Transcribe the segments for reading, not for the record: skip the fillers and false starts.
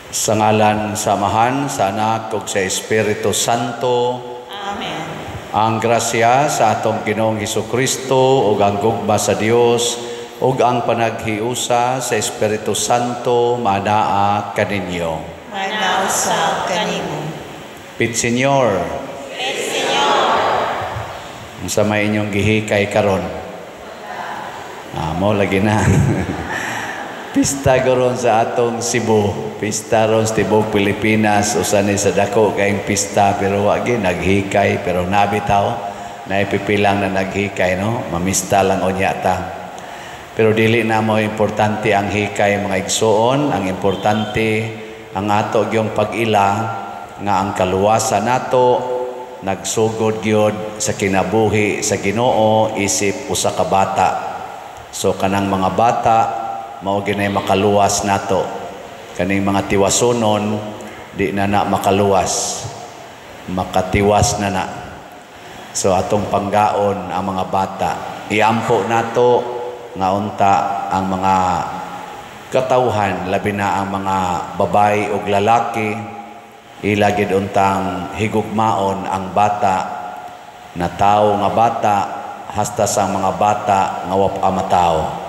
Sa ngalan sa Amahan, sa Anak ug sa Espiritu Santo. Amen. Ang grasya sa atong Ginoong Hesukristo ug ang gugma sa Dios ug ang panaghiusa sa Espiritu Santo manaa kaninyo. Manaa usab kanimo. Pit Señor. Pit Señor. Unsa may inyong gihikay karon? Amo lagi na. Pista karon sa atong Cebu, pista ron sa tibuok Pilipinas, usa ni sa dako kayong pista, pero wa gyud naghikay, pero nabitaw naipipilang na naghikay, no? Mamista lang unya ta. Pero dili na mo importante ang hikay, mga igsuon. Ang importante ang ato gyung pag-ila nga ang kaluwasan nato nagsugod gyud sa kinabuhi sa Ginoo isip usa ka bata. So kanang mga bata mao ginay makaluwas nato. Kaning mga tiwasonon di na na makaluwas, makatiwas na na. So atong panggaon ang mga bata, iampo nato nga unta ang mga katawhan, labi na ang mga babae ug lalaki, ila gid untang higugmaon ang bata na tawo nga bata hasta sa mga bata nga wa pa matawo.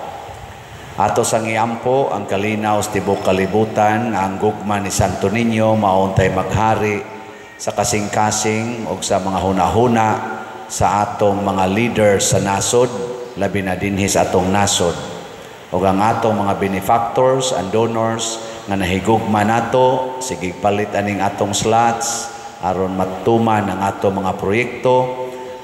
Ato sang iampo ang kalinaw sa tibuok kalibutan nga ang gugma ni Santo Niño mauntay maghari sa kasing-kasing og sa mga hunahuna sa atong mga leaders sa nasod, labi na dinhi sa atong nasod. Og ang atong mga benefactors and donors nga nahigugma nato, sige palit aning atong slots aron matuman ang atong mga proyekto,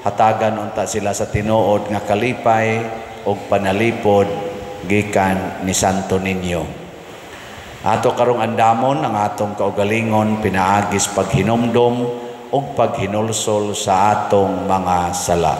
hatagan unta sila sa tinuod nga kalipay og panalipod gikan ni Santo Niño. Ato karong andamon ang atong kaugalingon pinaagis paghinumdom ug paghinulsol sa atong mga sala.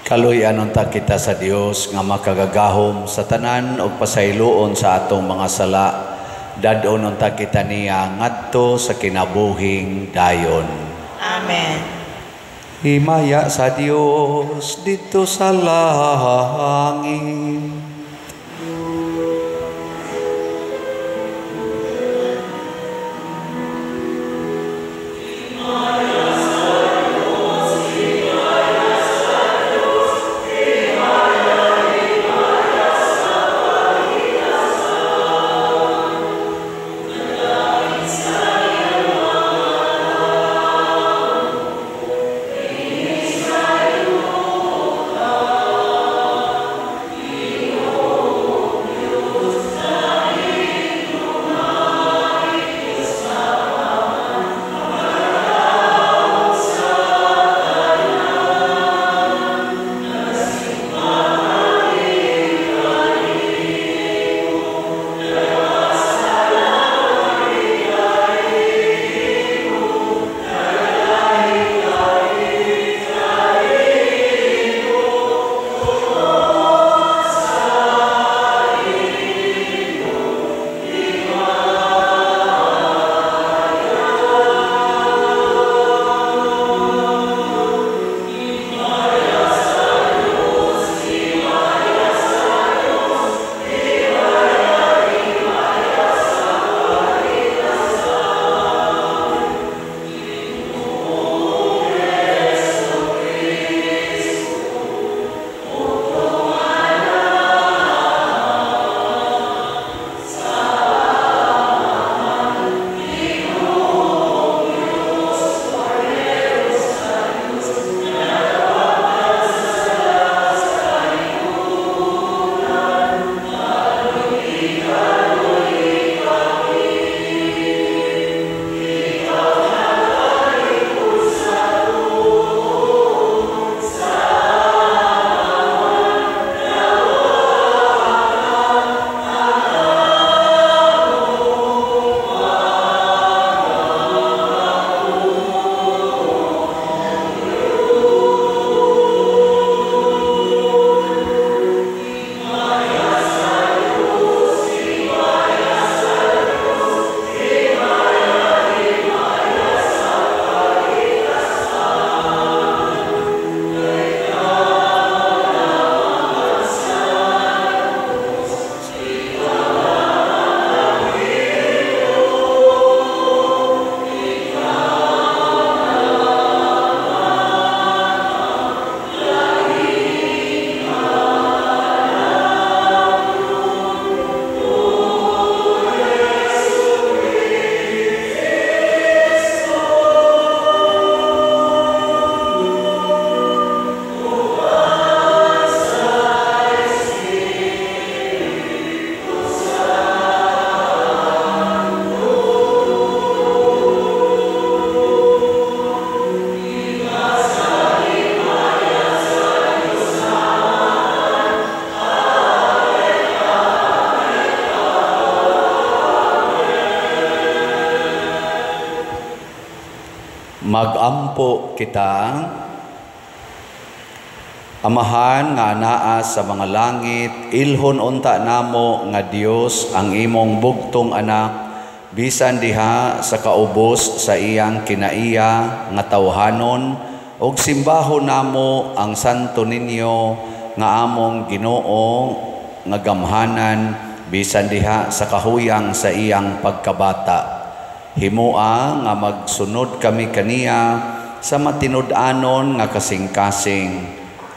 Kaluy-an unta kita sa Dios nga makagagahom sa tanan ug pasayloon sa atong mga sala. Dad-on unta kita niya ngadto sa kinabuhing dayon. Amen. Himaya sa Dios didto sa langit. Magampo kita. Amahan nga anaa sa mga langit, ilhon unta namo nga Dios ang imong bugtong anak, bisan diha sa kaubos sa iyang kinaiya nga tawhanon, ug simbahon namo ang santo ninyo nga among Ginoo nga gamhanan, bisan diha sa kahuyang sa iyang pagkabata. Himoa nga magsunod kami kaniya sa matinud-anon nga kasing-kasing.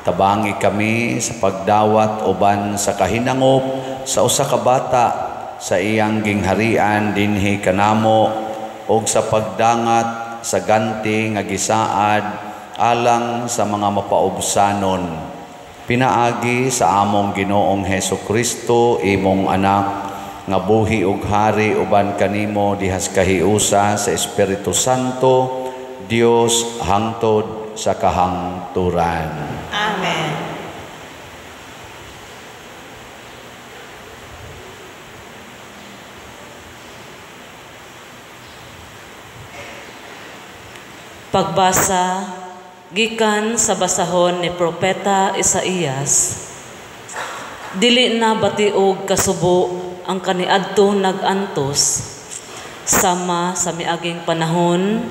Tabangi kami sa pagdawat uban sa kahinangop sa usa ka bata sa iyang gingharian dinhi kanamo, ug sa pagdangat sa ganti nga gisaad alang sa mga mapaubsanon. Pinaagi sa among Ginoong Hesus Kristo, imong anak, nga buhi ug hari uban kanimo dihas kahiusa sa Espiritu Santo, Dios hangtod sa kahangturan. Amen. Pagbasa gikan sa basahon ni Propeta Isaías. Dili na batiog kasubo ang kaniadto nag-antos. Sama sa miaging panahon,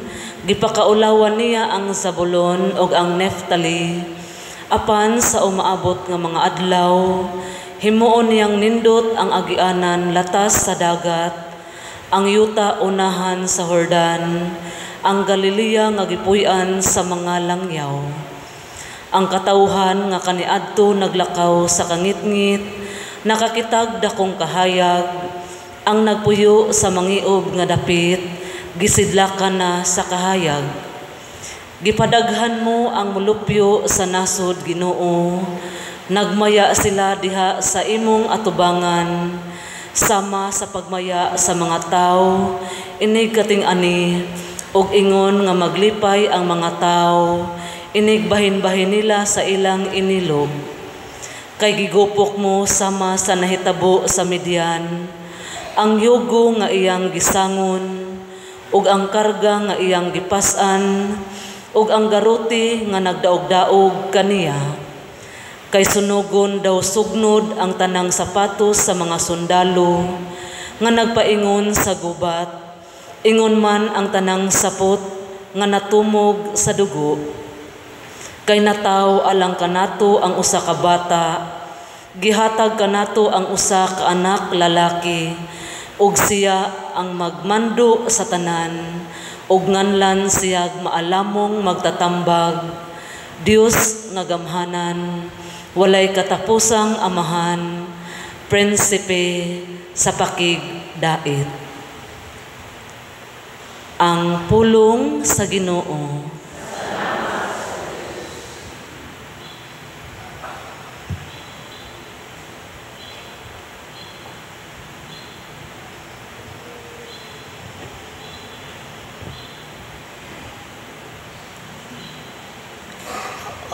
gipakaulawan niya ang Zabulon ug ang Neftali. Apan sa umaabot nga mga adlaw, himuon niyang nindot ang agianan latas sa dagat, ang yuta unahan sa Jordan, ang Galilea nga gipuy-an sa mga langyaw. Ang katawhan nga kaniadto naglakaw sa kangitngit, nakakitag dakong kahayag, ang nagpuyo sa mangiob nga dapit, gisidlakan na sa kahayag. Gipadaghan mo ang mulupyo sa nasod, Ginoo. Nagmaya sila diha sa imong atubangan, sama sa pagmaya sa mga tawo, inig kating-ani, ug ingon nga maglipay ang mga tawo, inig bahin-bahin nila sa ilang inilog. Kay gigupok mo sama sa nahitabo sa Midian, ang yugo nga iyang gisangon, ug ang karga nga iyang gipas-an, ug ang garote nga nagdaog-daog kaniya. Kay sunugon daw sugnod ang tanang sapatos sa mga sundalo nga nagpaingon sa gubat, ingon man ang tanang sapot nga natumog sa dugo. Kay nataw alang kanato ang usa ka bata, gihatag kanato ang usa ka anak lalaki, ug siya ang magmando sa tanan, ug nganlan siyag maalamong magtatambag, Dios nga gamhanan, walay katapusang amahan, prinsipe sa pakig dait. Ang pulong sa Ginoo.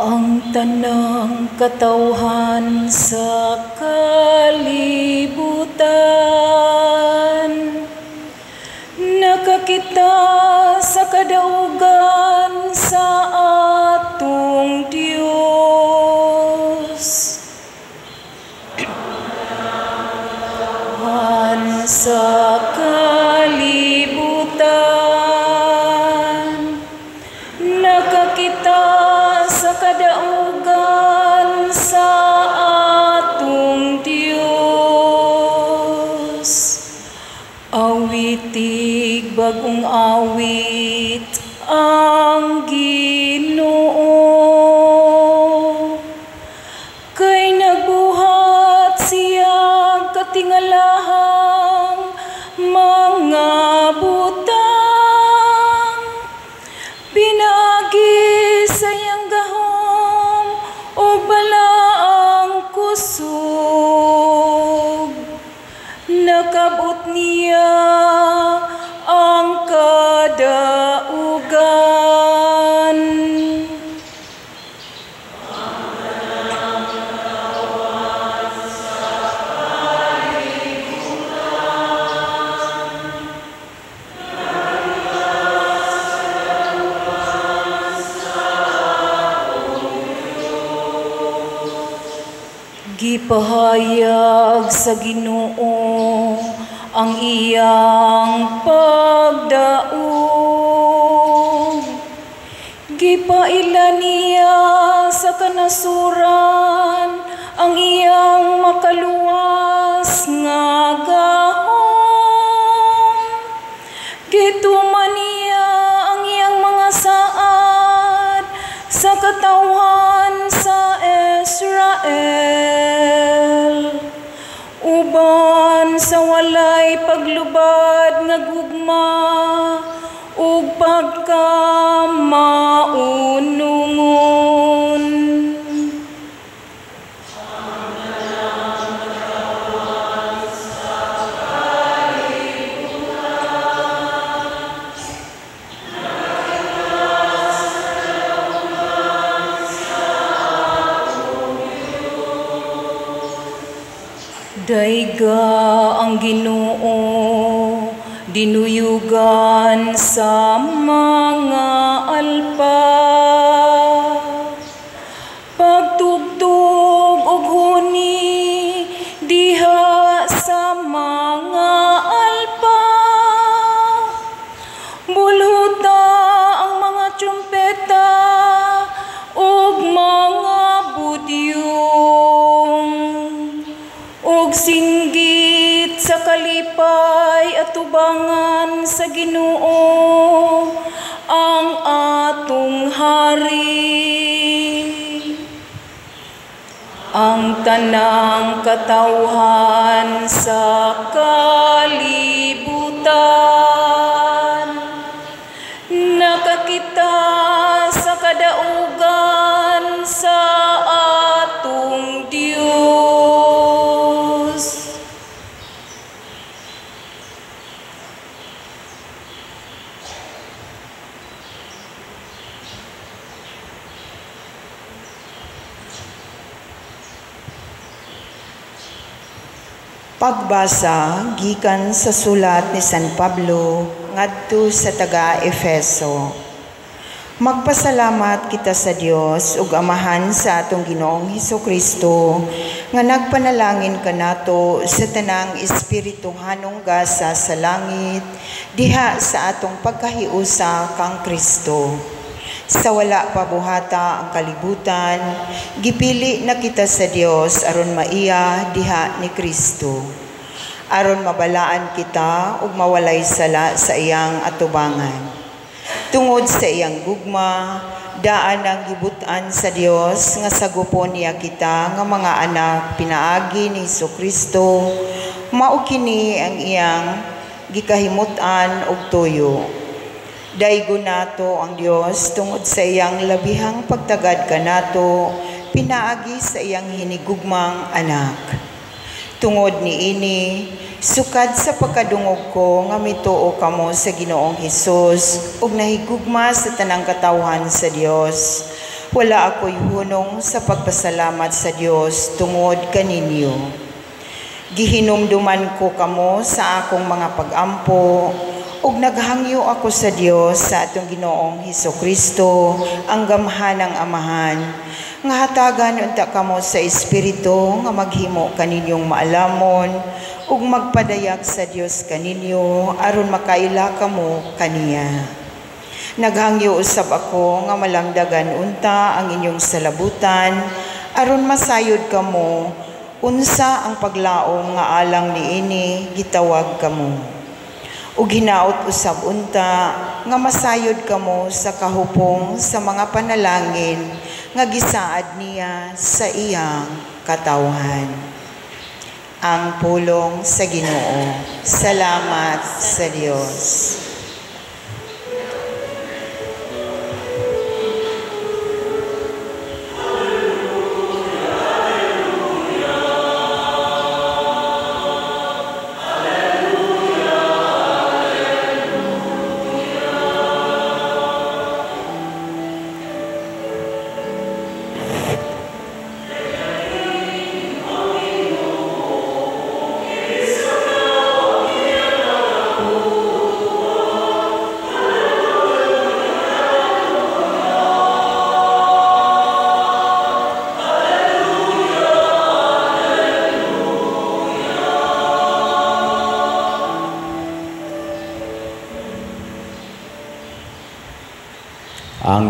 Ang tanang katawhan sa kalibutan nakakita sa kadaugan sa atong Dios. Han sa kalibutan nakakita sa kadaugan sa atong Dios. Awitig bagong awit ang Ginoo, kay nagbuhat siya katingalahang mga butang, pinagi sa iyang gahom o balaang kusog. Nakabot niya ang kadaugan. Gipahayag sa Ginoo ang iyang pagdaog. Gipaila niya sa kanasuran ang iyang makaluwas nga gahom. Gituman niya ang iyang mga saad sa katawhan sa Israel, uban sa walay paglubad nga gugma ug pagkamaunungon. Dayga ang Ginoo, dinuyugan sa mga alpa. Pagtugtog og huni diha sa mga alpa. Bulhuta ang mga trumpeta ug mga budyong, ug singgit sa kalipay at tubangan sa Ginoo ang atong hari. Ang tanang katawhan sa kalibutan nakakita sa kadaugan sa atong Dios. Pagbasa gikan sa sulat ni San Pablo ngadto sa taga-Efeso. Magpasalamat kita sa Dios ug Amahan sa atong Ginoong Hesukristo nga nagpanalangin kanato sa tanang espirituhanong gasa sa langit diha sa atong pagkahiusa kang Kristo. Sa wala pa buhata ang kalibutan, gipili na kita sa Dios aron maiya diha ni Kristo. Aron mabalaan kita ug mawalay sala sa iyang atubangan. Tungod sa iyang gugma, daan ang gibut-an sa Dios nga sagupon niya kita nga mga anak pinaagi ni Hesukristo, mao kini ang iyang gikahimut-an og tuyo. Daygon nato ang Dios tungod sa iyang labihang pagtagad kanato pinaagi sa iyang hinigugmang anak. Tungod niini, sukad sa pagkadungog ko nga mituo kamo sa Ginoong Hesus ug nahigugma sa tanang katawhan sa Dios, wala ako'y hunong sa pagpasalamat sa Dios tungod kaninyo. Gihinumduman ko kamo sa akong mga pag-ampo ug naghangyo ako sa Dios sa atong Ginoong Hesukristo, ang gamhanang Amahan, nga hatagan unta kamo sa Espiritu nga maghimo kaninyong maalamon ug magpadayag sa Dios kaninyo aron makaila kamo kaniya. Naghangyo usab ako nga malamdagan unta ang inyong salabutan aron masayod kamo unsa ang paglaom nga alang niini gitawag kamo. Ug hinaot usab unta nga masayod kamo sa kahupong sa mga panalangin nga gisaad niya sa iyang katawhan. Ang pulong sa Ginoo. Salamat sa Dios.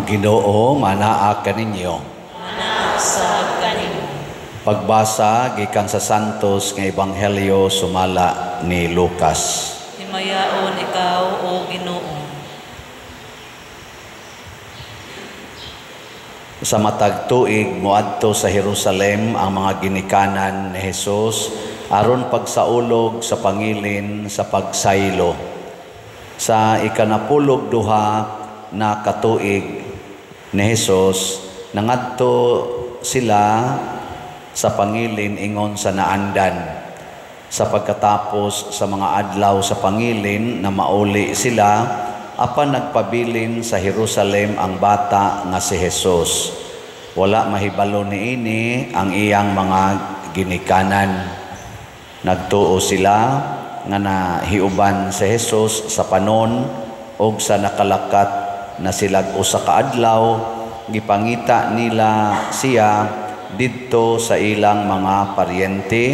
Ang Ginoo manaa kaninyo. Manaa sab kanimo. Pagbasa gikan sa Santos nga Ebanghelyo sumala ni Lucas. Himayaon ikaw, o Ginoo. Sa matag tuig moadto sa Jerusalem ang mga ginikanan ni Hesus aron pagsaulog sa pangilin sa pagsaylo. Sa ikanapulog duha na katuig ni Hesus, nangadto sila sa pangilin ingon sa naandan. Sa pagkatapos sa mga adlaw sa pangilin na mauli sila, apan nagpabilin sa Jerusalem ang bata nga si Hesus. Wala mahibalo niini ang iyang mga ginikanan. Nagtuo sila nga nahiuban si Hesus sa panon og sa nakalakat na silag usa ka adlaw, gipangita nila siya didto sa ilang mga paryente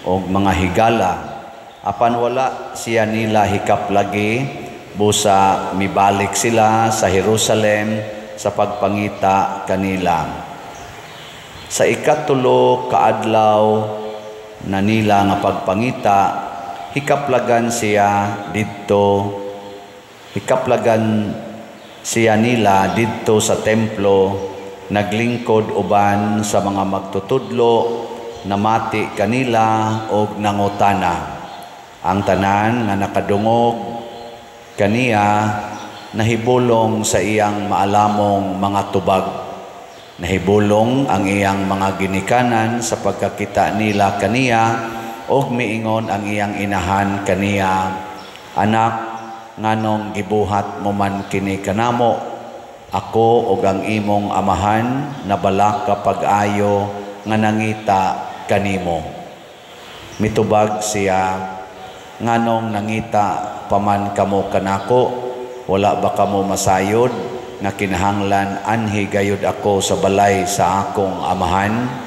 og mga higala. Apan wala siya nila hikap lagi, busa mibalik sila sa Jerusalem sa pagpangita kanila. Sa ikatulo kaadlaw na nila nga pagpangita, hikaplagan siya didto, hikaplagan siya nila didto sa templo, naglingkod uban sa mga magtutudlo, namati kanila og nangutana. Ang tanan nga nakadungog kaniya nahibulong sa iyang maalamong mga tubag. Nahibulong ang iyang mga ginikanan sa pagkakita nila kaniya, og miingon ang iyang inahan kaniya, "Anak, nganong gibuhat mo man kini kanamo? Ako og ang imong amahan nabalaka pag-ayo nga nangita kanimo." Mitubag siya, "Nganong nangita paman kamo kanako? Wala ba kamo masayod nga kinahanglan anhi gayud ako sa balay sa akong amahan?"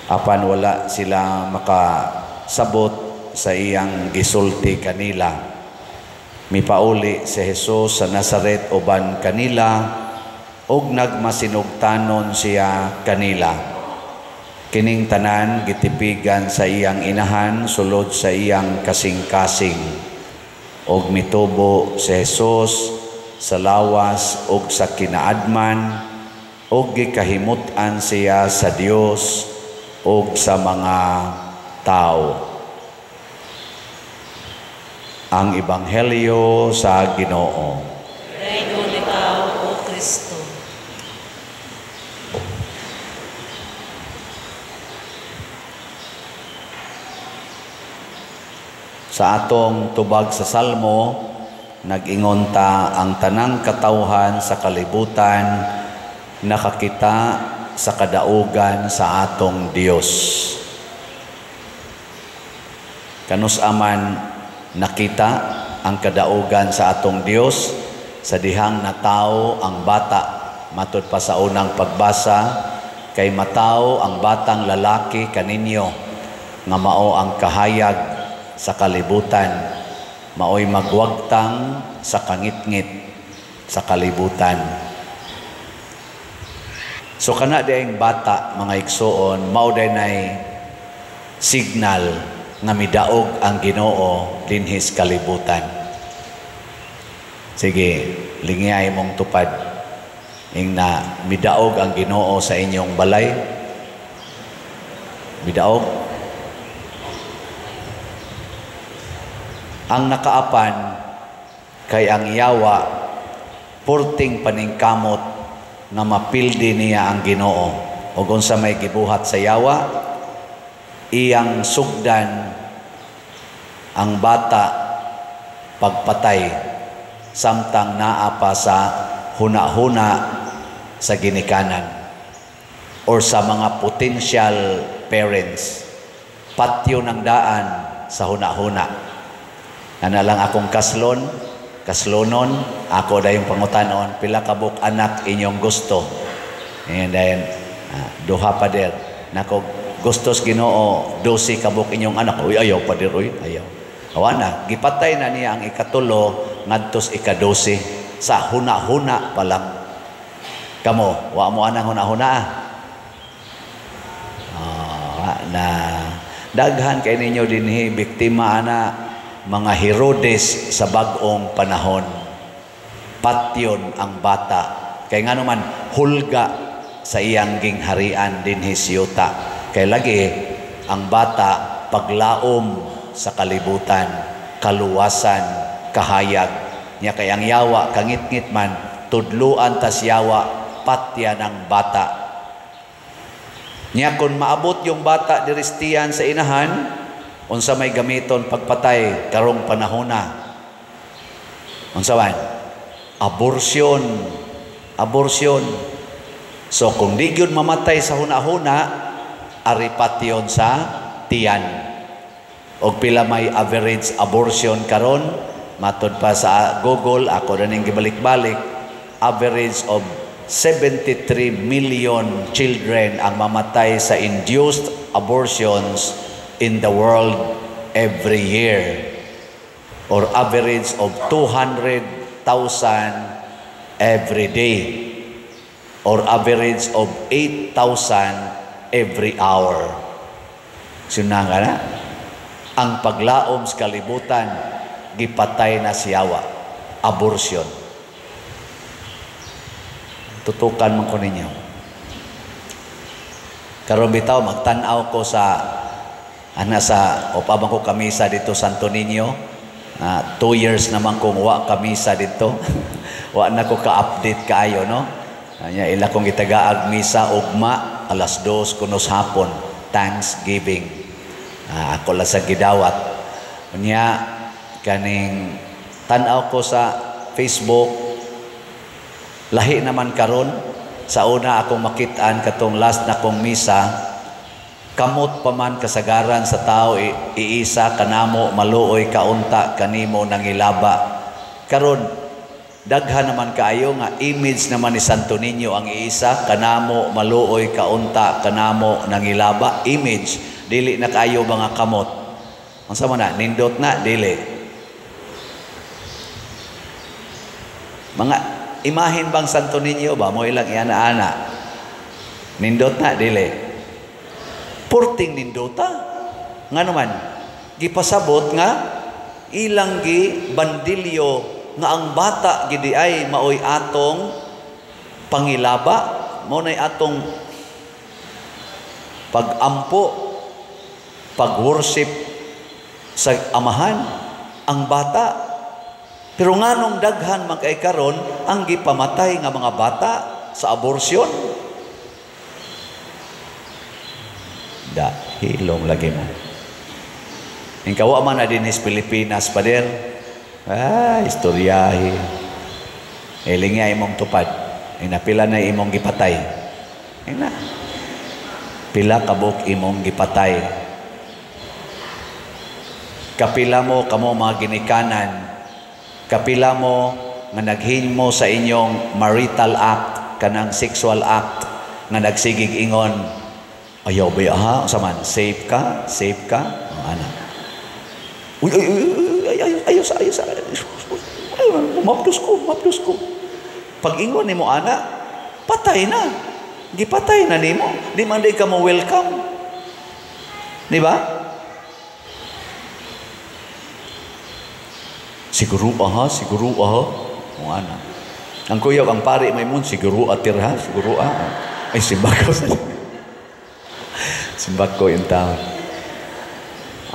Apan wala sila makasabot sa iyang gisulti kanila. Mipauli si Jesus sa Nazaret uban kanila, ug nagmasinugtanon siya kanila. Kining tanan gitipigan sa iyang inahan sulod sa iyang kasing-kasing. Og mitubo si Jesus sa lawas ug sa kinaadman, ug gikahimut-an siya sa Dios ug sa mga tao. Ang Ebanghelyo sa Ginoo. Dayon ikaw, O Kristo. Sa atong tubag sa Salmo, nag-ingon ta ang tanang katawhan sa kalibutan nakakita sa kadaugan sa atong Dios. Kanus aman nakita ang kadaugan sa atong Dios sa dihang natawo ang bata, matud pa sa unang pagbasa, kay matawo ang batang lalaki kaninyo nga mao ang kahayag sa kalibutan, maoy magwagtang sa kangitngit sa kalibutan. So kana diayng bata, mga igsuon, mao day signal nga midaog ang Ginoo dinhis kalibutan. Sige, lingiyay mong tupad ing na midaog ang Ginoo sa inyong balay. Midaog. Ang nakaapan kay ang yawa purting paningkamot nga mapildi niya ang Ginoo. Ug unsa may gibuhat sa yawa, iyang sugdan ang bata pagpatay samtang naa pa sa huna-huna sa ginikanan or sa mga potential parents. Patyo ng daan sa huna-huna. Ana lang akong kaslon, kaslonon, ako dayong pangutanon, pila ka buok anak inyong gusto? And then, duha pa der. Nako, gustos Ginoo, 12 ka buok inyong anak. Uy, ayaw pa der, uy, ayaw. Awa na, gipatay na niya ang ikatulo ngadtos ika-12 sa huna-huna pa lang. Kamo, wa mo anang hunahuna. Ah, na daghan kay ninyo dinhi biktima ana, mga Herodes sa bag-ong panahon. Patyon ang bata. Kay ngano man, hulga sa iyang gingharian dinhi siyuta. Kay lagi ang bata paglaom sa kalibutan, kaluwasan, kahayag. Nya kay ang yawa kangitngit man, tudluan tas yawa patya ng bata. Nya kung maabot yung bata diristiyan sa inahan, unsa may gamiton pagpatay karong panahona? Unsa man? Abortion. Abortion. So kung di gyud mamatay sa huna-huna, ari patyon sa tiyan. Og pila may average abortion karon? Matod pa sa Google, ako na ning gibalik-balik, average of 73 million children ang mamatay sa induced abortions in the world every year, or average of 200,000 every day, or average of 8,000 every hour. Sunang ka na? Ang paglaom sa kalibutan, gipatay na siyawa. Abortion. Tutukan man ko ninyo. Karon bitaw magtan-aw ko sa ana sa upabang ko kamisa dito Santo Niño. 2 years naman kong wa kamisa dito. Wa na ko ka-update kaayo, no. Anya ila kong gitagaag misa ugma alas 2 kunos hapon, Thanksgiving. Ako lang sa gidawat. Unya kaning tan-aw ko sa Facebook, lahi naman karon sa una akong makitaan katong last na kong misa, kamot pa man kasagaran sa tao iisa kanamo maluoy kaunta kanimo nangilaba. Karon daghan naman kaayo nga image naman ni Santo Niño ang iisa kanamo maluoy kaunta kanamo nangilaba. Image, dili na kaayo mga kamot. Unsa man na nindot na dili mga imahin bang Santo Niño ba mo ilang iana-ana? Nindot na dili purting nindota. Nga naman gipasabot nga ilang gi bandilyo nga ang bata gidi ay maoy atong pangilaba, mao nay atong pagampo, pag-worship sa amahan ang bata. Pero nganong daghan man kay karon ang gipamatay nga mga bata sa abortion? Da hilom lagi mo. Ingkawa man na dinhis Pilipinas, pader. Ah, istoryahe. Ilingi imong tupad. Ina pila na imong gipatay. Ina. Pila kabuk imong gipatay. Kapila mo kamo mga ginikanan. Kapila mo nga naghimo sa inyong marital act, kanang sexual act nga nagsigig ingon, ayaw ba ha? Unsa man? Safe ka? Safe ka? Oh, ana. Uy, ay, ay, ay, ay, ayos, ayos, ayos. Ay, mapdos ko, mapdos ko. Pag ingon nimo ana, patay na. Gipatay na nimo. Di man di ka mo welcome. Di ba? Siguro aha, siguro aha. O ana. Ang kuyaw, ang pari may mun, siguro atir ha, siguro aha. Ay, simbako. Simbako yung tao.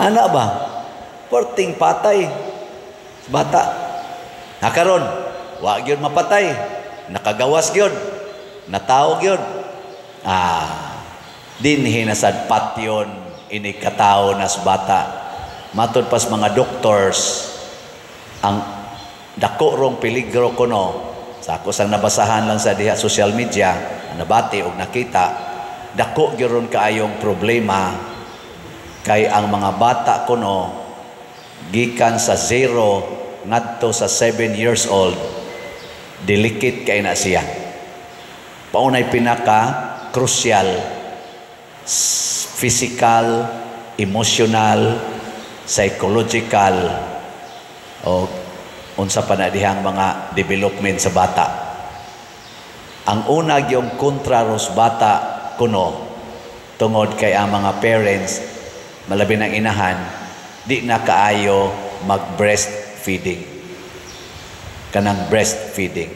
Ana ba? Perting patay. Bata. Nakaron, wa gyud mapatay. Nakagawas gyud. Natawo gyud. Ah, dinhi na sad patyon ini katawo nas bata. Matod pas mga doctors, ang dako rong peligro kuno sa ako sang nabasahan lang sa diha social media, nabati og nakita, dako gyud ron kaayong problema kay ang mga bata kuno gikan sa 0 ngadto sa 7 years old, delicate kay na siya. Paunay pinaka crucial, physical, emotional, psychological, o unsa pa na dihang mga development sa bata. Ang una gyung kontra ros bata kuno tungod kay ang mga parents, malabi ng inahan, di na kaayo mag-breastfeeding. Kanang breastfeeding.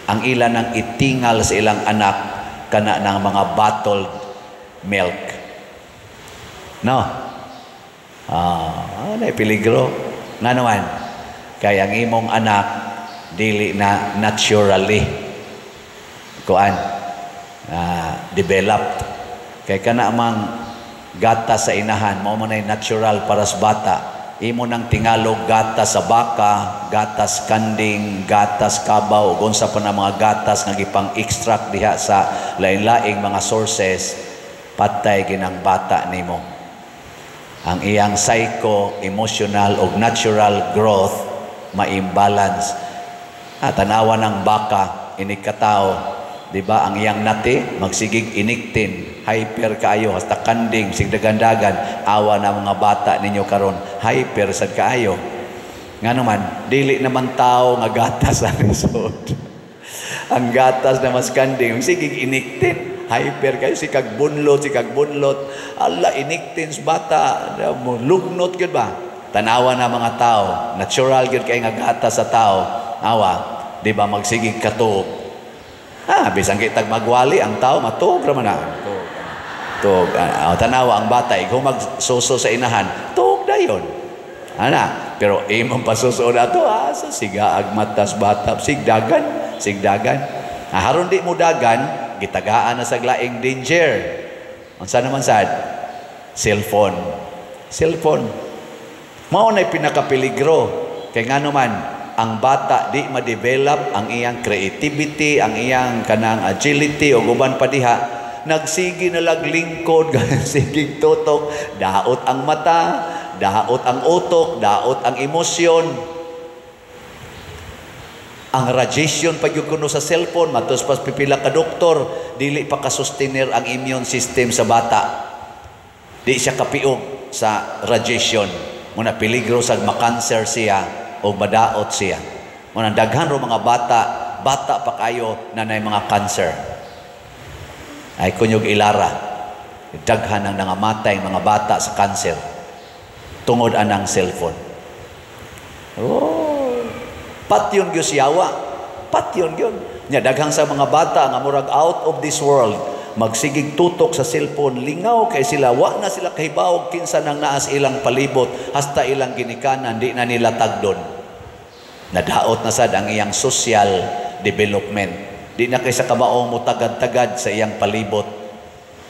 Ang ilan ang itingal sa ilang anak kana ng mga bottled milk. No? Ah, na peligro. Nga naman, kay ang imong anak dili na naturally kuan developed. Kay kana mang gatas sa inahan, mao man ay natural para sa bata. Imo nang tingalog gatas sa baka, gatas kanding, gatas kabaw, ug unsa pa na mga gatas nga gipang extract diha sa lain-laing mga sources, patay ginang bata nimo. Ang iyang psycho, emotional ug natural growth ma-imbalance. Ah, tanawa ng baka, inig katao, di ba? Ang iyang nati, magsigig iniktin, hyper kaayo, hasta kanding, sigdagandagan, awa na mga bata ninyo karon, hyper sad kaayo. Nga naman, dili naman tao nga gatas ang lisod. Ang gatas na mas kanding, sigig iniktin, hyper kayo, sikag bunlot, sikag bunlot, ala, iniktin sa bata, lugnot gyud ba? Tanawa na mga tao, natural gyud kay nga gatas sa tao, awa, di ba magsigig katuog. Ah, bisan kitag magwali ang tao, matuog ra man na. Tuog. Tuog. Ah, tanawa ang bata, ikaw magsuso sa inahan, tuog dayon. Ana, pero imong pasuso na to, ah, sa sigaag matas bata, sigdagan, sigdagan. Ah, haron di mo dagan, gitagaan na sa laing danger. Unsa naman sad? Cellphone. Cellphone. Mao na'y pinakapeligro. Kay ngano man, ang bata di ma-develop ang iyang creativity, ang iyang kanang agility o uban pa diha, nagsige na lag lingkod, sigig tutok, daot ang mata, daot ang utok, daot ang emosyon. Ang radiation pag yung kuno sa cellphone, matos pas pipila ka doktor, dili pa ka-sustainer ang immune system sa bata. Di siya kapiog sa radiation. Muna peligro sa makanser siya o madaot siya. Muna daghan ro mga bata, bata pa kayo na nay mga cancer. Ay kunyog ilara. Daghan ang nangamatay mga bata sa cancer tungod anang cellphone. Oh, patyon gyud siyawa. Patyon gyud. Nya daghang sa mga bata nga murag out of this world, magsigig tutok sa cellphone, lingaw kay sila, wa na sila kahibaw kinsa nang naas ilang palibot, hasta ilang ginikanan di na nila tagdon. Nadaot na sad ang iyang social development. Di na kay sa kabaong mo tagad-tagad sa iyang palibot.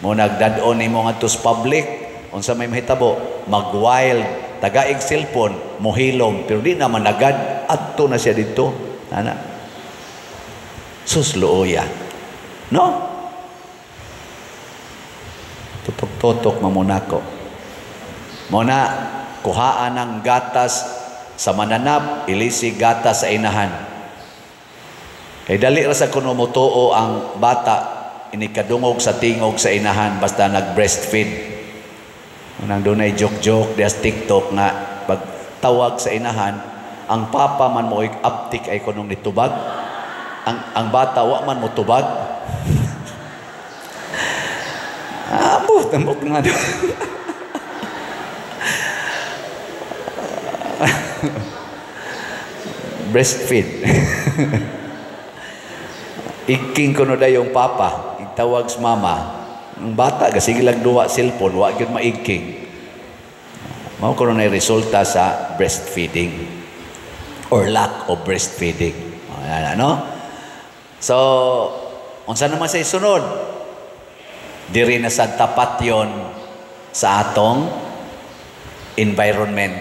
Mo nagdad-on nimo ngadto sa public, unsa may mahitabo, mag-wild, tagaig cellphone, mohilom, pero di na managad, adto na siya didto. Ana. Sus luoya. No? Tutok-tutok mamunako. Muna, kuhaan ang gatas sa mananap, ilisi gatas sa inahan. Kay dali ra sa kuno motuo ang bata, inikadungog sa tingog sa inahan basta nag-breastfeed. Unang dunay joke-joke dias TikTok nga pagtawag sa inahan, ang papa man mo aptik ay kunong nitubag. Ang bata wa man mo tubag. Ambot, ambot nga. Breastfeed. Iking kuno dayong papa, itawag sa mama. Ang bata kasi lang duwa cellphone, wa gyud maigking. Mao kuno na resulta sa breastfeeding or lack of breastfeeding. Ano? So, unsa naman sa isunod? Diri na sa tapat yon sa atong environment.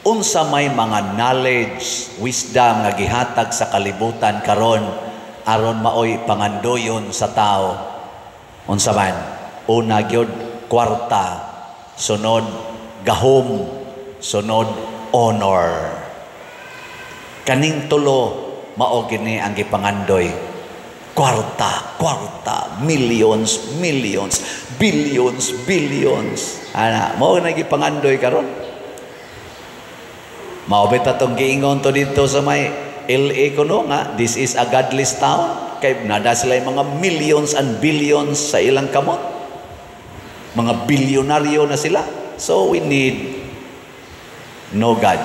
Unsa may mga knowledge, wisdom nga gihatag sa kalibutan karon aron maoy pangandoyon sa tao. Unsa man? Una gyud kwarta, sunod gahom, sunod honor. Kaning tulo mao gini ang gipangandoy. Kwarta, kwarta, millions, millions, billions, billions. Ana, mao na gipangandoy karon. Mao bita tong giingon to dito sa may LA kuno nga, this is a godless town. Kay nada sila yung mga millions and billions sa ilang kamot. Mga bilyonaryo na sila. So we need no God.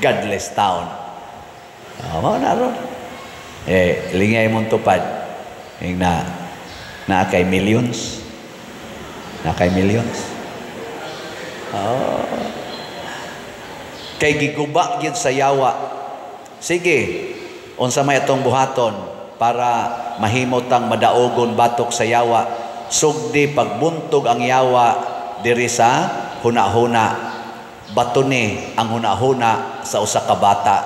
Godless town. Oh, mao na ron. Eh, lingay mong tupad. Yung na, na kay millions. Na kay millions. Oh. Kay giguba gyud sa yawa. Sige, unsa may atong buhaton para mahimot ang madaogon batok sa yawa? Sugdi pagbuntog ang yawa diri sa huna-huna. Batuni ang huna-huna sa usa ka bata.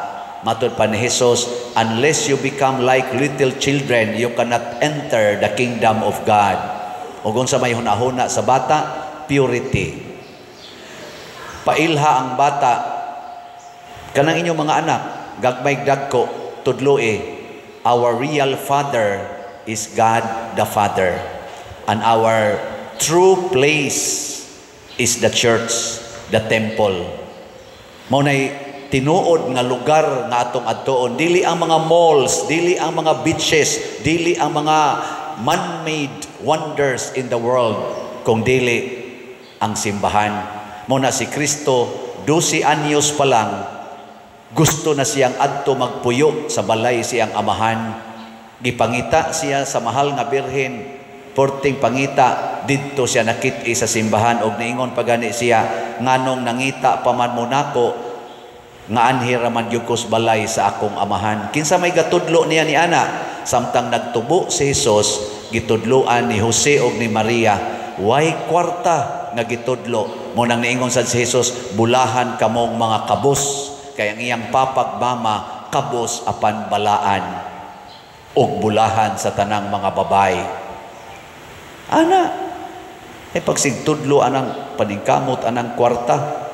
Matud pa ni Jesus, "Unless you become like little children, you cannot enter the kingdom of God." Ug unsa may huna-huna sa bata? Purity. Pailha ang bata, kanang inyong mga anak, gagmay dagko, tudloi, our real father is God the Father. And our true place is the church, the temple. Mao nay tinuod nga lugar nga atong adtuon, dili ang mga malls, dili ang mga beaches, dili ang mga man-made wonders in the world, kung dili ang simbahan. Mao na si Kristo, 12 anyos pa lang, gusto na siyang adto magpuyo sa balay siyang amahan. Gipangita siya sa mahal nga Birhen. Porting pangita, didto siya nakit-i sa simbahan og niingon pa gani siya, "Nganong nangita pa man mo nako nga anhi ra man gyud ko sa balay sa akong amahan?" Kinsa may gatudlo niya ni ana? Samtang nagtubo si Jesus, gitudloan ni Jose og ni Maria. Way kwarta nga gitudlo. Mao nang niingon sad si Jesus, "Bulahan kamong mga kabos," kay ang iyang papag mama kabos apan balaan, ug bulahan sa tanang mga babay. Ana, ay pagsigtudlo anang paningkamot anang kwarta.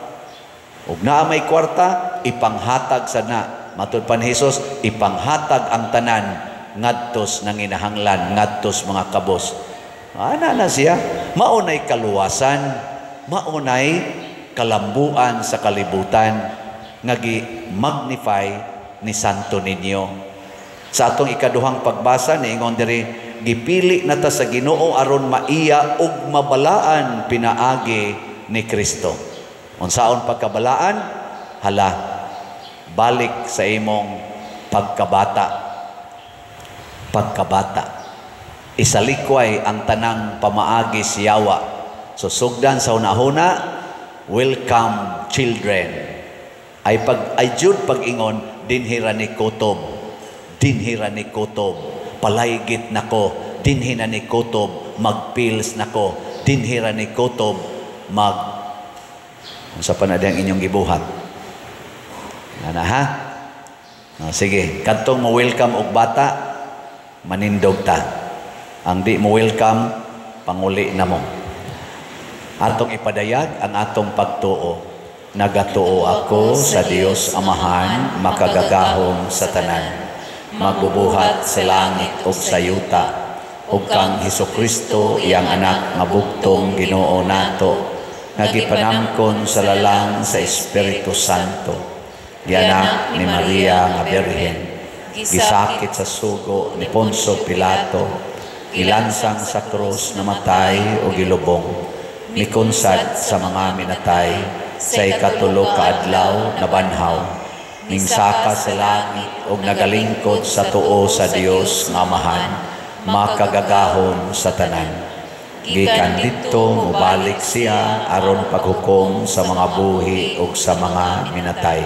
Ug naa may kwarta, ipanghatag sa na. Matud pa ni Jesus, ipanghatag ang tanan ngadtos nanginahanglan, ngadtos mga kabos. Ana na siya. Maunay kaluwasan, maunay kalambuan sa kalibutan nga gi-magnify ni Santo Niño. Sa atong ikaduhang pagbasa, niingon diri, gipili na ta sa Ginoo aron maiya ug mabalaan pinaagi ni Kristo. Unsaon pagkabalaan? Hala, balik sa imong pagkabata. Pagkabata. Isalikway ang tanang pamaagi siyawa. So sugdan sa hunahuna, welcome children. Ay pag ay jud pag-ingon, "Dinhi ra ni kutob. Dinhi ra ni kutob. Palaygit nako, dinhi na ni kutob, magpils nako, dinhi ra ni kutob, mag unsa pa na diyang inyong gibuhat." Ana ha? Oh, sige, kadtong mo welcome og bata, manindog ta. Ang di mo welcome, panguli na mo. Atong ipadayag ang atong pagtuo. Nagatuo ako sa Dios Amahan, makagagahom sa tanan, magbubuhat sa langit ug sa yuta, ug kang Hesus Kristo, iyang anak nga bugtong Ginoo nato, nga gipanangkon sa lalang sa Espiritu Santo, gianak ni Maria nga Birhen, gisakit sa sugo ni Poncio Pilato, gilansang sa krus, namatay o gilubong, mikunsad sa mga minatay, sa ikatulo ka adlaw nabanhaw, mingsaka sa langit ug nagalingkod sa tuo sa Dios nga Amahan, makagagahom sa tanan. Gikan didto mobalik siya aron paghukom sa mga buhi ug sa mga minatay.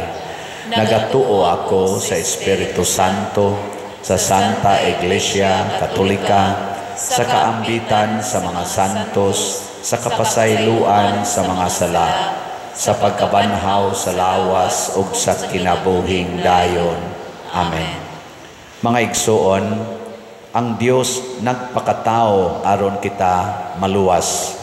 Nagatuo ako sa Espiritu Santo, sa Santa Iglesia Katolika, sa kaambitan sa mga santos, sa kapasayloan sa mga sala, sa pagkabanhaw sa lawas ug sa kinabuhing dayon. Amen. Mga igsuon, ang Dios nagpakatao aron kita maluwas.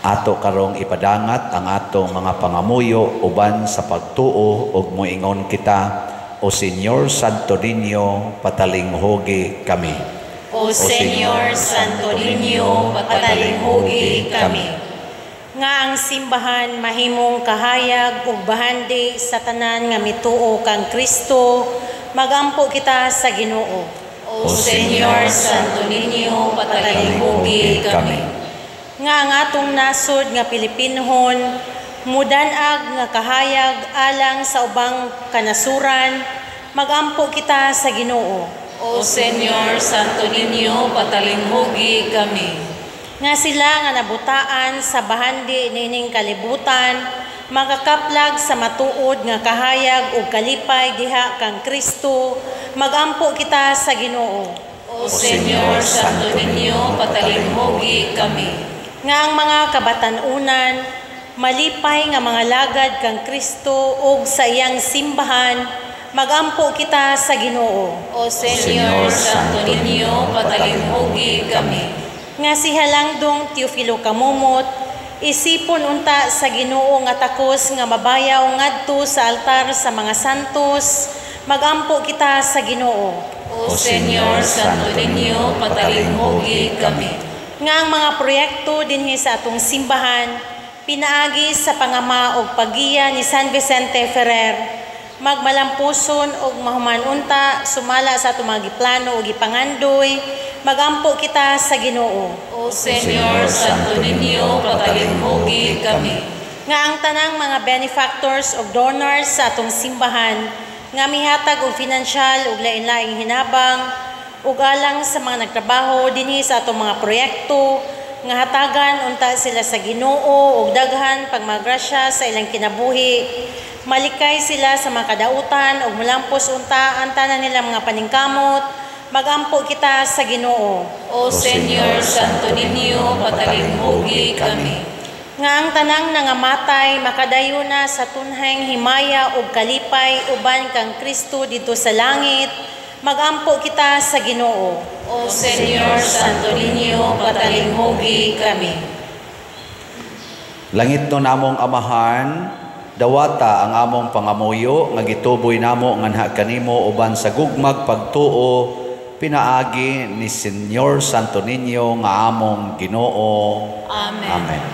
Ato karong ipadangat ang atong mga pangamuyo uban sa pagtuo ug moingon kita, O Señor Santo Niño, patalinghugi kami. O Señor Santo Niño, patalinghugi kami. Nga ang simbahan mahimong kahayag ug bahandi sa tanan nga mituo kang Kristo, magampo kita sa Ginoo. O Señor Santo Niño, patalinghugi kami. Nga ang atong nasod nga Pilipinhon, mudanag nga kahayag alang sa ubang kanasuran, magampo kita sa Ginoo. O Señor Santo Niño, patalinghugi kami. Nga sila nga nabutaan sa bahandi niining kalibutan, makakaplag sa matuod nga kahayag ug kalipay diha kang Kristo, magampo kita sa Ginoo. O Señor Santo Niño, patalinghugi kami. Nga ang mga kabatan-unan, malipay nga mga lagad kang Kristo ug sa iyang simbahan, magampo kita sa Ginoo. O Señor Santo Niño, patalinghugi kami. Nga si Halangdong Teofilo Camomot, isipon unta sa Ginoo nga takos nga mabayaw ngadto sa altar sa mga santos, magampo kita sa Ginoo. O Señor Santo Niño, patalinghugi kami. Nga ang mga proyekto dinhi sa atong simbahan, pinaagi sa pangama og paggiya ni San Vicente Ferrer, magmalampuson og mahuman unta sumala sa atong mga giplano ug gipangandoy, magampo kita sa Ginoo. O Señor Santo Niño, patalinghugi kami. Nga ang tanang mga benefactors ug donors sa atong simbahan nga mihatag og finansyal ug lain-laing hinabang ug alang sa mga nagtrabaho dinhi sa atong mga proyekto, nga hatagan unta sila sa Ginoo ug daghan pagmagrasya sa ilang kinabuhi, malikay sila sa mga kadautan ug mulampos unta ang tanan nilang mga paningkamot, magampo kita sa Ginoo. O Señor Santo Niño, patalinghugi kami. Nga ang tanang nangamatay makadayon na sa tunheng himaya ug kalipay uban kang Kristo didto sa langit, magampo kita sa Ginoo. O Señor Santo Niño, patalinghugi kami. Langit no namong Amahan, dawata ang among pangamuyo nga gituboy namo nganha kanimo uban sa gugmag pagtuo pinaagi ni Señor Santo Niño nga among Ginoo. Amen. Amen.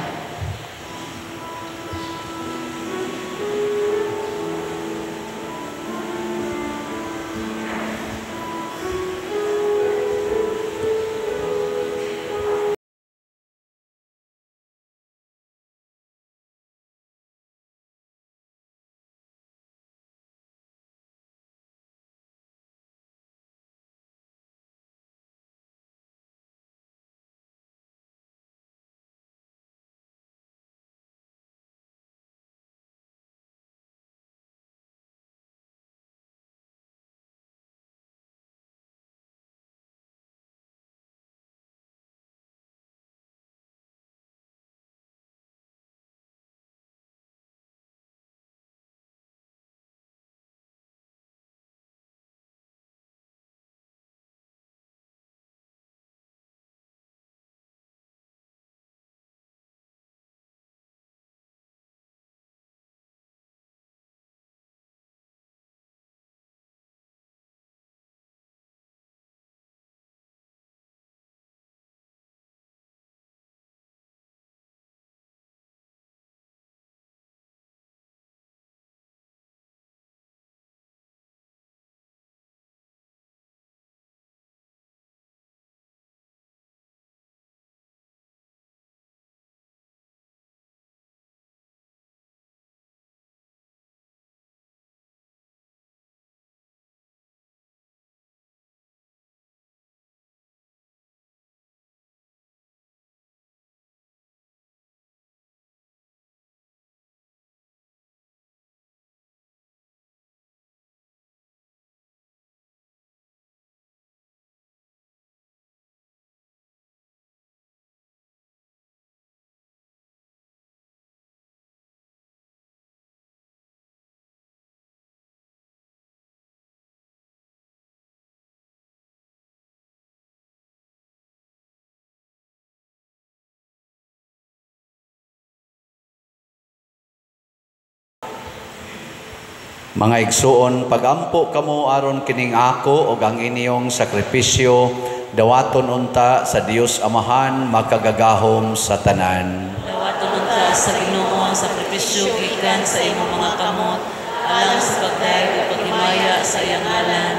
Mga igsuon, pagampo kamo aron kining ako og ang inyong sakripisyo dawaton unta sa Dios Amahan makagagahom sa tanan. Dawaton unta sa Ginoo ang sakripisyo gikan sa imong mga kamot alang sa pagdayeg ug paghimaya sa iyang ngalan,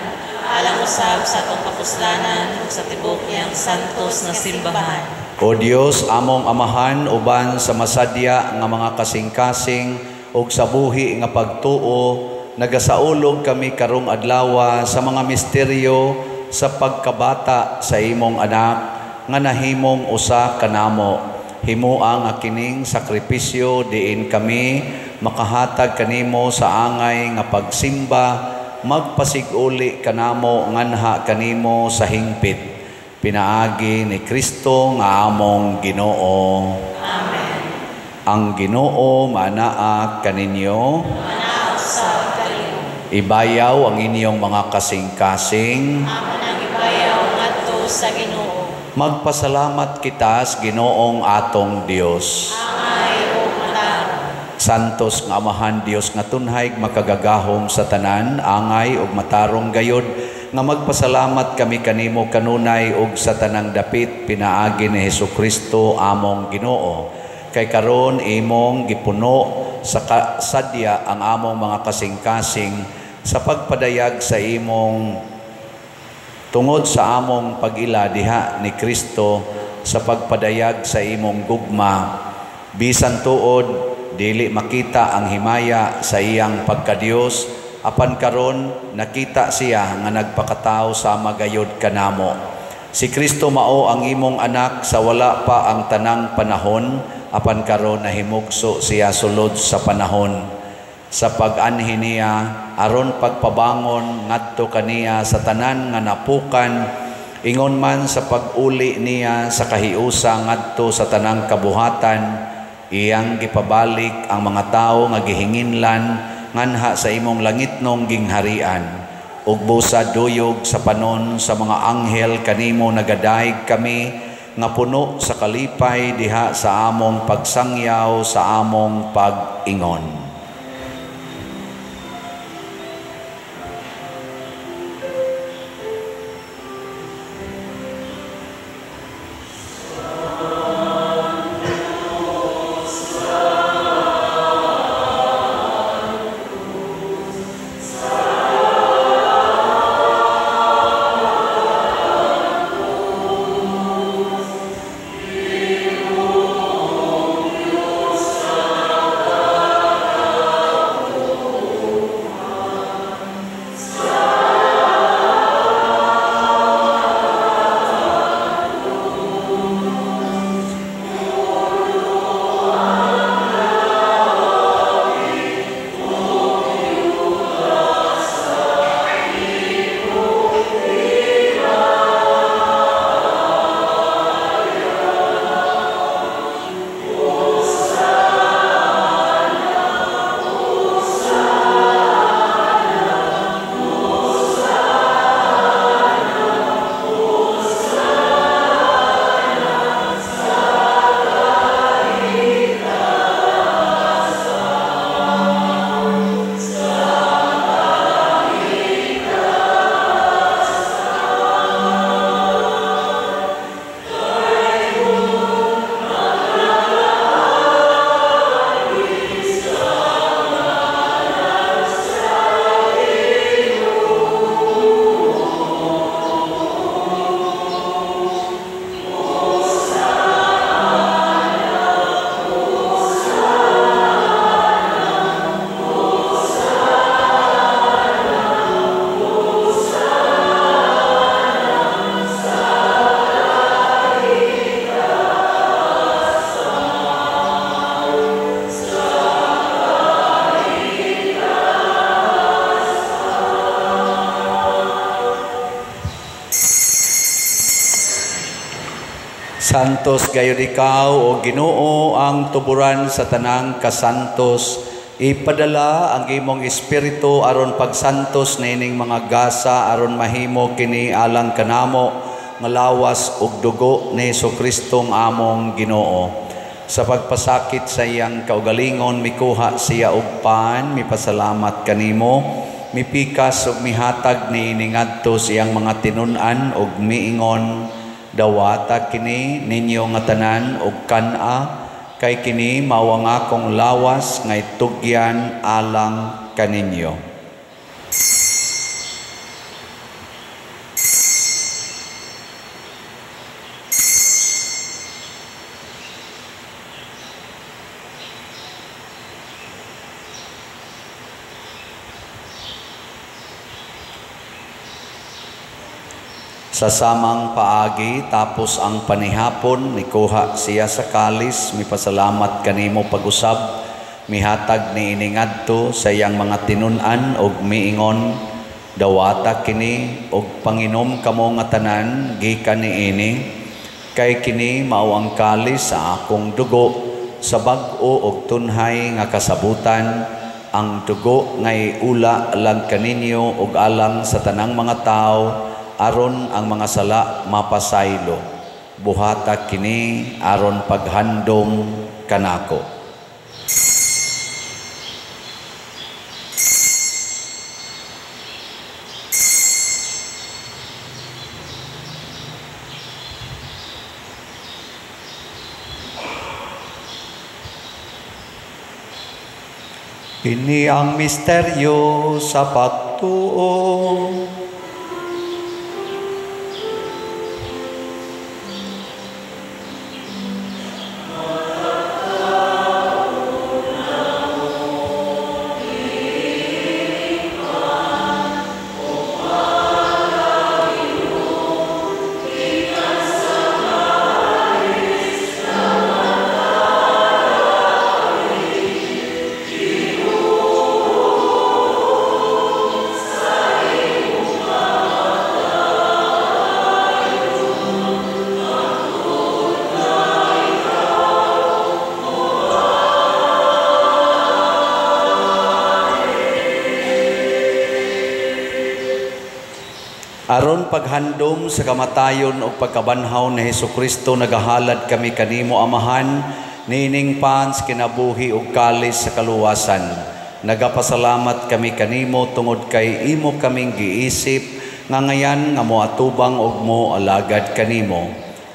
Alang usab sa atong kapuslanan ug sa tibuok niyang santos nga simbahan. O Dios, among Amahan, uban sa masadya nga mga kasing-kasing ug sa buhi nga pagtuo, nagasaulog kami karong adlawa sa mga misteryo sa pagkabata sa imong anak nga nahimong usa kanamo. Himoa nga kining sakripisyo diin kami makahatag kanimo sa angay nga pagsimba, magpasiguli kanamo nganha kanimo sa hingpit. Pinaagi ni Kristo nga among Ginoo. Amen. Ang Ginoo manaa kaninyo. Manaa usab kanimo. Ibayaw ang inyong mga kasing-kasing. Amo nang ibayaw ngadto sa Ginoo. Magpasalamat kita sa Ginoong atong Dios. Angay ug matarong. Santos nga Amahan, Dios nga tunhay, makagagahom sa tanan, angay ug matarong gayod nga magpasalamat kami kanimo kanunay ug sa tanang dapit pinaagi ni Hesukristo among Ginoo. Kay karon imong gipuno sa sadya ang among mga kasing-kasing sa pagpadayag sa imong tungod sa among pag-ila diha ni Kristo sa pagpadayag sa imong gugma. Bisan tuod dili makita ang himaya sa iyang pagkadiyos, apan karon nakita siya nga nagpakatao sama gayod kanamo. Si Kristo mao ang imong anak sa wala pa ang tanang panahon, apan karon nahimugso siya sulod sa panahon. Sa pag-anhi niya aron pagpabangon ngadto kaniya sa tanan nga napukan, ingon man sa pag-uli niya sa kahiusa ngadto sa tanang kabuhatan, iyang gipabalik ang mga tawo nga gihinginlan nganha sa imong langitnong gingharian. Ug busa duyog sa panon sa mga anghel kanimo nagadayeg kami nga puno sa kalipay diha sa among pagsangyaw sa among pag-ingon. Santos gayud ikaw, o Ginoo, ang tuburan sa tanang kasantos. Ipadala ang imong espiritu aron pagsantos nining mga gasa aron mahimo kini alang kanamo nga lawas ug dugo ni Hesus-Kristong among Ginoo. Sa pagpasakit sa iyang kaugalingon mikuha siya og pan, mipasalamat kanimo, mipikas ug mihatag niini ngadto sa iyang mga tinun-an ug miingon, dawata kini ninyo nga tanan og kan-a, kay kini mao ang akong lawas nga itugyan alang kaninyo. Sa samang paagi, tapos ang panihapon, nikuha siya sa kalis, mipasalamat kanimo pag-usab, mihatag niini ngadto sa iyang mga tinun-an og miingon, dawata kini og panginom kamo nga tanan gikan niini, kay kini mao ang kalis sa akong dugo sa bag-o og tunhay nga kasabutan, ang dugo nga iula lang kaninyo og alang sa tanang mga tawo, aron ang mga sala mapasaylo. Buhata kini aron paghandom kanako. Kini ang misteryo sa pagtuo. Aron paghandom sa kamatayon o pagkabanhaw ni Hesukristo, nagahalad kami kanimo, Amahan, niining pans kinabuhi ug kalis sa kaluwasan. Nagapasalamat kami kanimo tungod kay imo kaming giisip nga ngayan nga moatubang og mo alagad kanimo.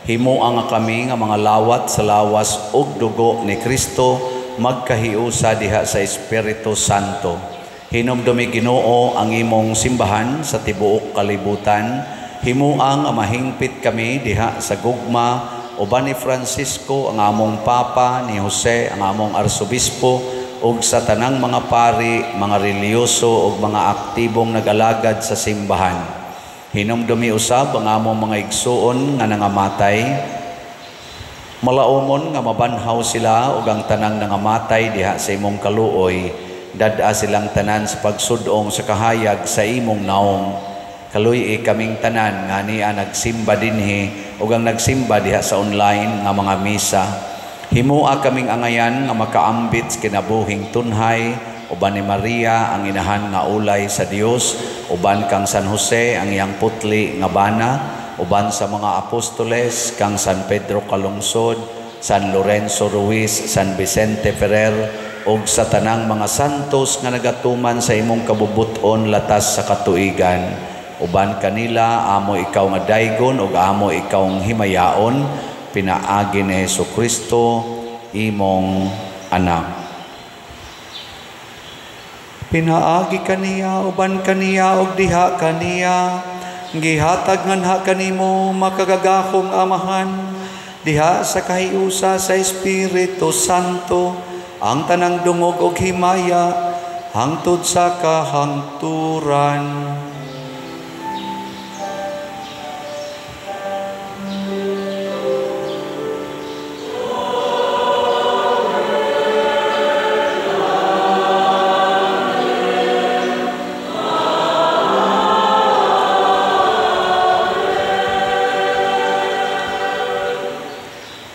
Himoa nga kami nga mga lawat sa lawas ug dugo ni Kristo magkahiusa diha sa Espiritu Santo. Hinumdumi Ginoo ang imong simbahan sa tibuok kalibutan. Himoa nga mahingpit kami diha sa gugma uban ni Francisco ang among Papa, ni Jose ang among Arsobispo, ug sa tanang mga pari, mga relihiyoso ug mga aktibong nag-alagad sa simbahan. Hinumdumi usab ang among mga igsuon nga nangamatay. Malaumon nga mabanhaw sila ug ang tanang nangamatay diha sa imong kaluoy. Dad-a silang tanan sa pagsudong sa kahayag sa imong naong. Kaluy-i kaming tanan nga niya nagsimba dinhi ug ang nagsimba diha sa online nga mga misa. Himoa kaming angayan nga makaambit sa kinabuhing tunhay uban ni Maria ang inahan nga ulay sa Dios, uban kang San Jose ang iyang putli nga bana, uban sa mga apostoles kang San Pedro Calungsod, San Lorenzo Ruiz, San Vicente Ferrer, ug sa tanang mga santos nga nagatuman sa imong kabubut-on latas sa katuigan. Uban kanila amo ikaw nga daygon ug amo ikaw himayaon, pinaagi ni Hesukristo imong anak. Pinaagi kaniya, uban kaniya ug diha kaniya, gihatag nganha kanimo makagagahong Amahan, diha sa kahiusa sa Espiritu Santo, ang tanang dungog og himaya hangtod sa kahangturan.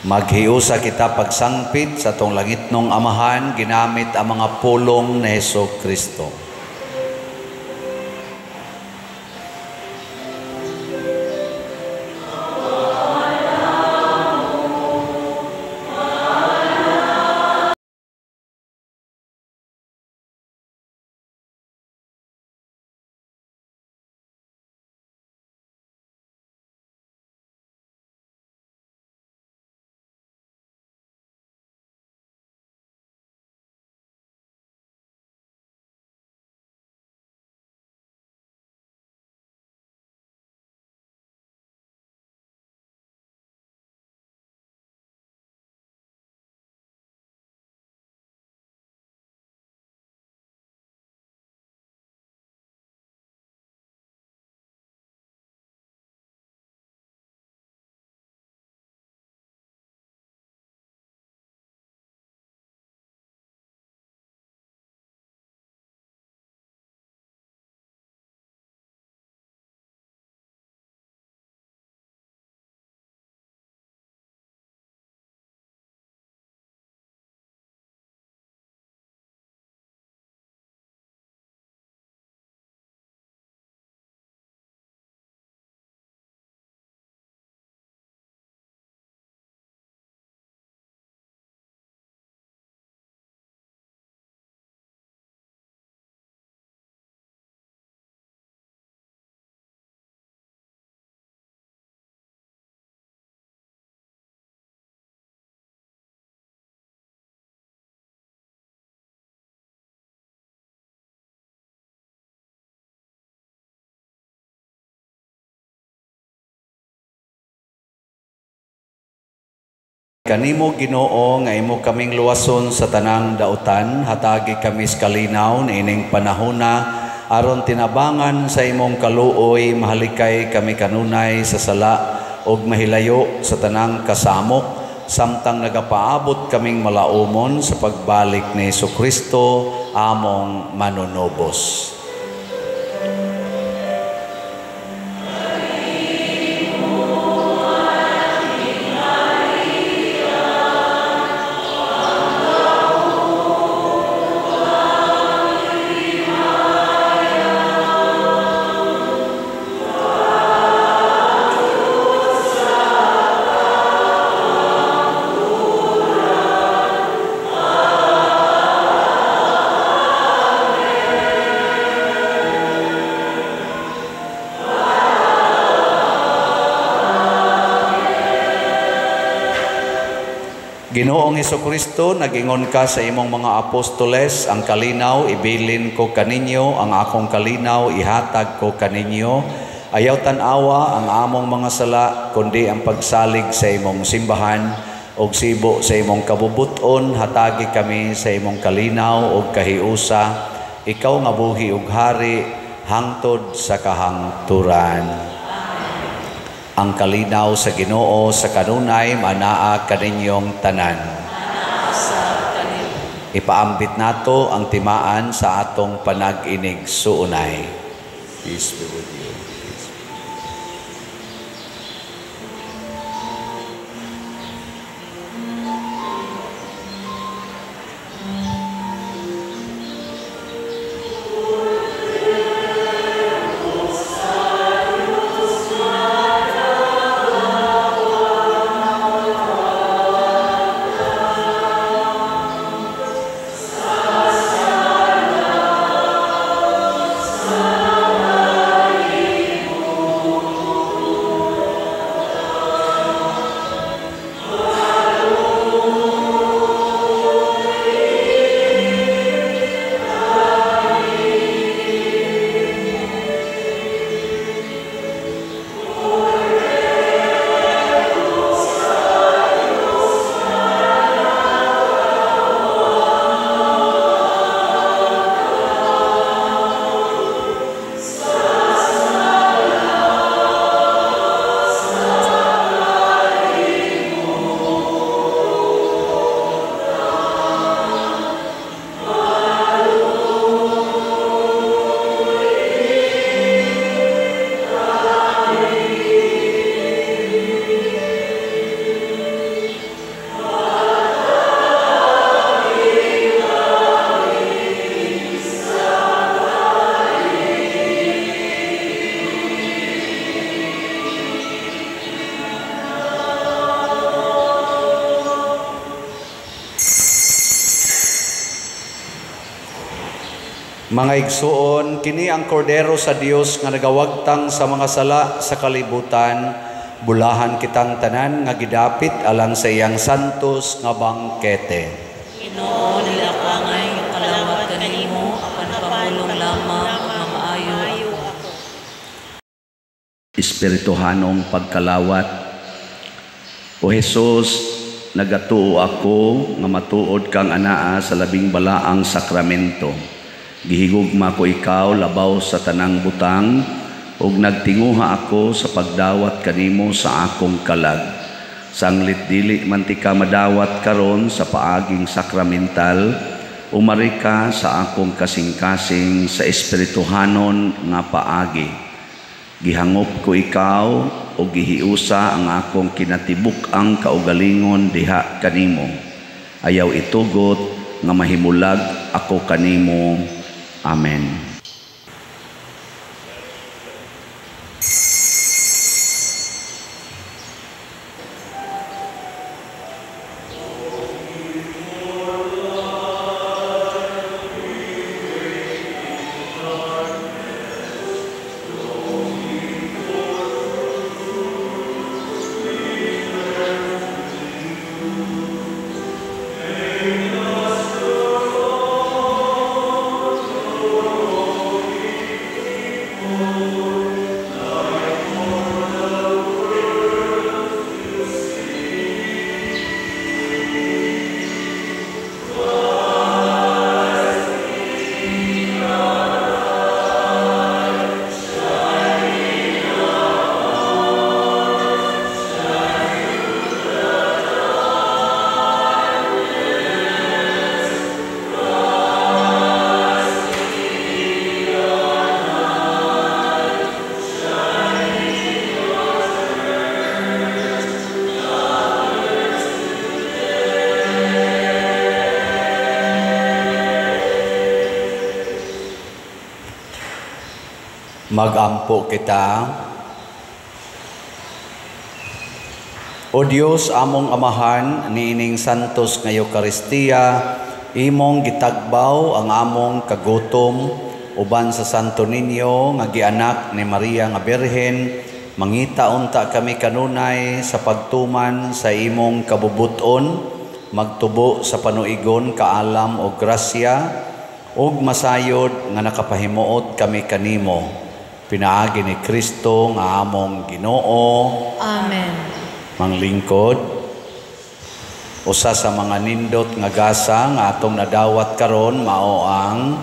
Maghiusa kita pagsangpit sa atong langitnong Amahan, ginamit ang mga pulong ni Hesukristo. Kanimo Ginoo nga imo kaming luwason sa tanang dautan, hatagi kami sa kalinaw niining panahona aron tinabangan sa imong kaluoy, mahalikay kami kanunay sa sala ug mahilayo sa tanang kasamok, samtang nagapaabot kaming malaumon sa pagbalik ni Hesukristo among manunubos. Ginoong Hesukristo, nagingon ka sa imong mga apostoles, ang kalinaw ibilin ko kaninyo, ang akong kalinaw ihatag ko kaninyo. Ayaw tan-awa ang among mga sala, kundi ang pagsalig sa imong simbahan og sibo sa imong kabubuton, hatagi kami sa imong kalinaw og kahiusa. Ikaw nga buhi og hari hangtod sa kahangturan. Ang kalinaw sa Ginoo sa kanunay manaa kaninyong tanan. Ipaambit nato ang timaan sa atong panag-inig suunay. Peace be with you. Peace. Mga igsuon, kini ang kordero sa Dios nga nagawagtang sa mga sala sa kalibutan. Bulahan kitang tanan nga gidapit alang sa iyang santos nga bangkete. Ginoo, dili ako angay kalawat kanimo, apan pamulong lamang nga maayo ako. Espirituhanong pagkalawat. O Jesus, nagatuo ako nga matuod kang anaa sa labing balaang sakramento. Gihigugma ko ikaw labaw sa tanang butang, ug nagtinguha ako sa pagdawat kanimo sa akong kalag. Sanglit dili man ti ka madawat karon sa paaging sakramental, umari ka sa akong kasing-kasing sa espirituhanon nga paagi. Gihangop ko ikaw ug gihiusa ang akong kinatibuk-ang kaugalingon diha kanimo. Ayaw itugot nga mahimulag ako kanimo. Amen. Magampo kita. O Dios, among Amahan, niining santos nga Eukaristiya, imong gitagbaw ang among kagutom uban sa Santo Niño nga gianak ni Maria nga Birhen, mangita unta kami kanunay sa pagtuman sa imong kabubuton, magtubo sa panuigon, kaalam o grasya, ug masayod nga nakapahimuot kami kanimo. Pinaagi ni Kristo nga among Ginoo. Amen. Manglingkod, usa sa mga nindot nga gasa nga atong nadawat karon mao ang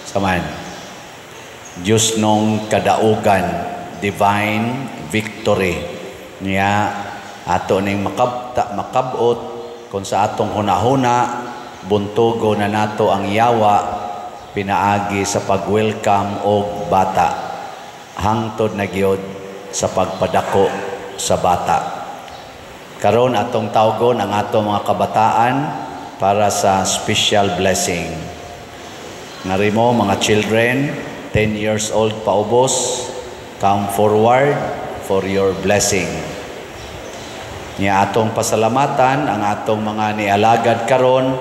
saman Diyos nung kadaugan, divine victory. Niya ato ning makabot kung sa atong hunahuna buntugo na nato ang yawa pinaagi sa pag-welcome og bata hangtod na gyud sa pagpadako sa bata. Karon atong tawgon ang atong mga kabataan para sa special blessing. Ngarimo mga children, 10 years old paubos, come forward for your blessing. Nya atong pasalamatan ang atong mga nialagad karon,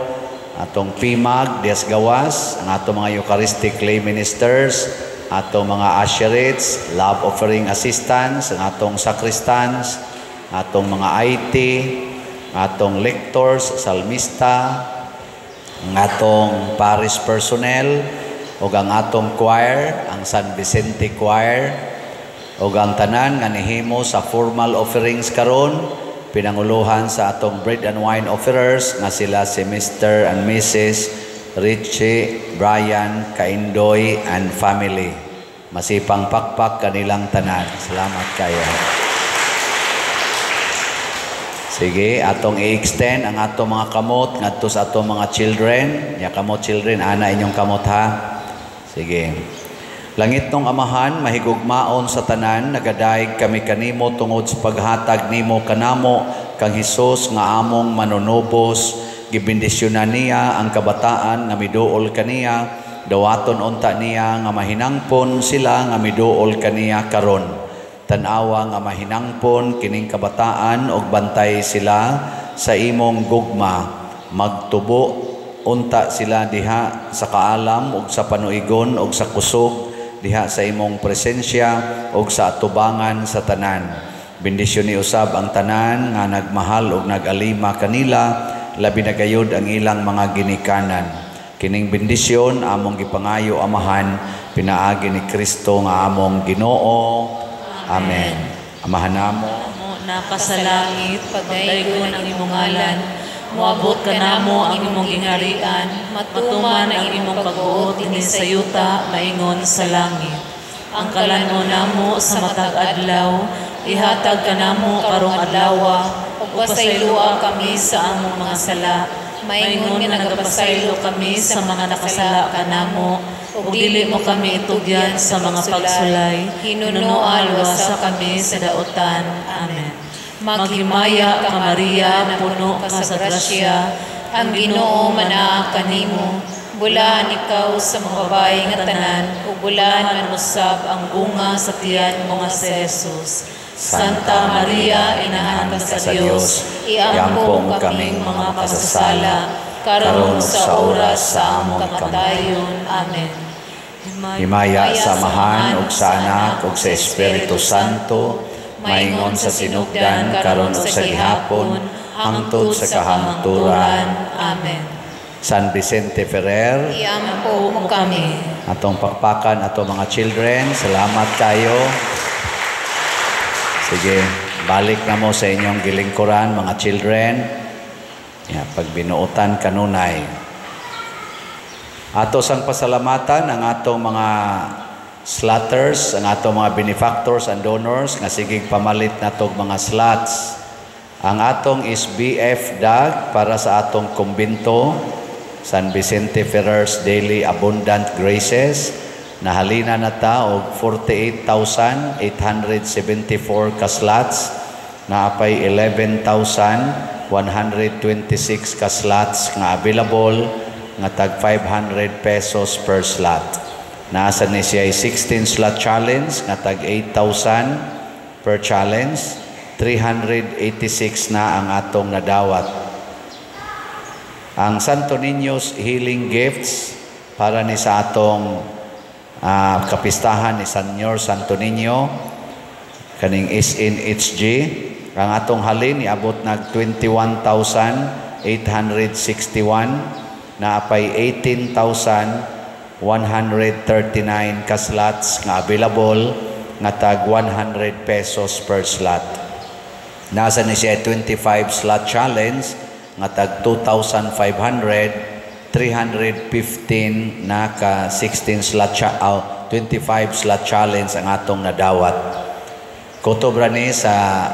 atong PIMAG, Dias Gawas, ang atong mga Eucharistic lay ministers, atong mga usherates, love offering assistants, ang atong sacristans, atong mga IT, atong lectors, salmista, ang atong parish personnel, ug ang atong choir, ang San Vicente Choir, ug ang tanan nga nihimo sa formal offerings karon, pinanguluhan sa atong bread and wine offerers nga sila si Mr. and Mrs. Richie, Brian, Kaindoy, and family. Masipang pakpak kanilang tanan. Salamat kayo. Sige, atong i-extend ang atong mga kamot ngadto sa atong mga children. Ya kamot children, ana inyong kamot ha. Sige. Langit nong Amahan, mahigugmaon sa tanan, nagadayeg kami kanimo tungod sa paghatag nimo kanamo kang Hesus nga among manunubos. Gibendisyonan niya ang kabataan nga miduol kaniya, dawaton unta niya nga mahinangpon sila nga miduol kaniya karon. Tan-awa nga mahinangpon kining kabataan og bantay sila sa imong gugma. Magtubo unta sila diha sa kaalam ug sa panuigon ug sa kusog diha sa imong presensya ug sa atubangan sa tanan. Bendisyon ni usab ang tanan nga nagmahal ug nagalima kanila, labi na gayud ang ilang mga ginikanan. Kining bendisyon among gipangayo Amahan, pinaagi ni Kristo nga among Ginoo. Amen. Amahan namo na sa langit, pagdaygon ang imong ngalan, moabot kanamo ang imong gingharian, matuman ang imong pagbuot dinhi sa yuta maingon sa langit. Ang kalan-on namo sa matag adlaw, ihatag kanamo karong adlawa, ug pasayloa kami sa among mga sala, maingon nga nagapasaylo kami sa mga nakasala kanamo, ug dili mo kami itugyan sa mga pagsulay, hinunoa luwasa kami sa daotan. Amen. Maghimaya ka Maria, puno ka sa grasya, ang Ginoo manaa kanimo. Bulaan ikaw sa mga babae nga tanan, ug bulaan man usab ang bunga sa tiyan mo nga si Jesus. Santa Maria, inahan ka sa Dios, iampo mo kaming mga makasasala, karon sa oras sa among kamatayon. Amen. Himaya sa Amahan ug sa Anak ug sa Espiritu Santo, maingon sa sinugdan karon ug sa gihapon, hangtod sa kahangturan. Amen. San Vicente Ferrer, iampo mo kami. Atong pakpakan atong mga children, salamat kayo. Sige, balik na mo sa inyong gilingkuran mga children. Ya, pag binuotan kanunay. Ato sang pasalamatan ang atong mga slatters, ang atong mga benefactors and donors nga sigig pamalit natog mga slots. Ang atong SBF DAG para sa atong kumbinto, San Vicente Ferrer's Daily Abundant Graces, nahalina na ta og 48,874 ka slots, naapay 11,126 ka slots nga available nga tag 500 pesos per slot. Nasa ni siya 16 slot challenge nga tag 8,000 per challenge. 386 na ang atong nadawat. Ang Santo Niño's Healing Gifts para ni sa atong kapistahan ni Señor Santo Niño kaning SNHG, ang atong halin niabot nag 21,861, naapay 18,139 ka slots nga available nga tag 100 pesos per slot. Nasa ni siya 25 slot challenge nga tag 2,500, 315 na ka 16 slot 25 slot challenge ang atong nadawat. Kutob ra ni sa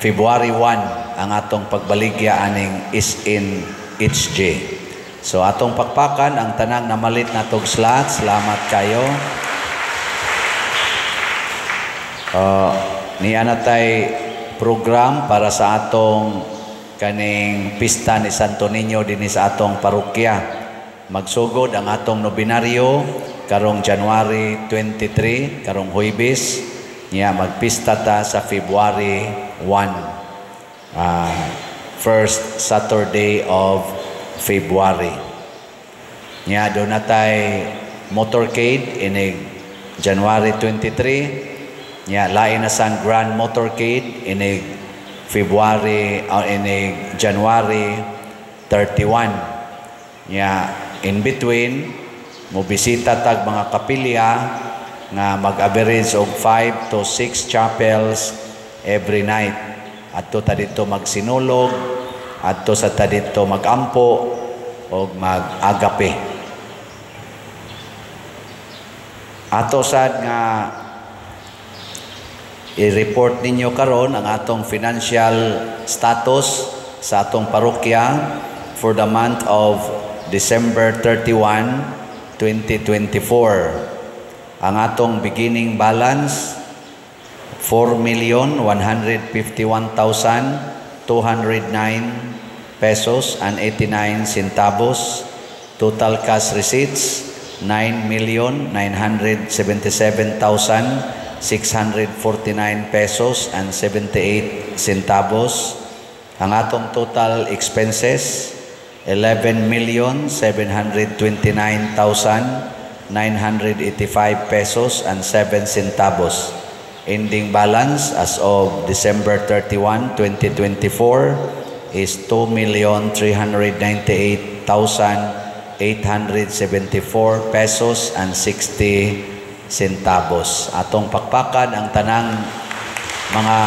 February 1 ang atong pagbaligya aning SNHG. So atong pakpakan ang tanang namalit natog slot. Salamat kayo. Niya natay program para sa atong kaning pista ni Santo Niño dinhi sa atong parokya. Magsugod ang atong nobinaryo karong January 23, karong Huwebes. Niya magpista ta sa February 1, first Saturday of February. Niya doon natay motorcade inig January 23. Niya lain na sang grand motorcade inig February inig January 31. Niya in between mobisita tag mga kapilya nga mag-average og 5 to 6 chapels every night. Adto ta didto magsinulog, adto sa ta didto magampo og mag-agape. Ato sad nga i-report ninyo karon ang atong financial status sa atong parokya for the month of December 31, 2024. Ang atong beginning balance 4,151,209 pesos and 89 centavos. Total cash receipts 9,977,649 pesos and 78 centavos. Ang atong total expenses 11,729,985 pesos and 7 centavos. Ending balance as of December 31, 2024 is 2,398,874 pesos and 60 centavos. Atong pakpakan ang tanang mga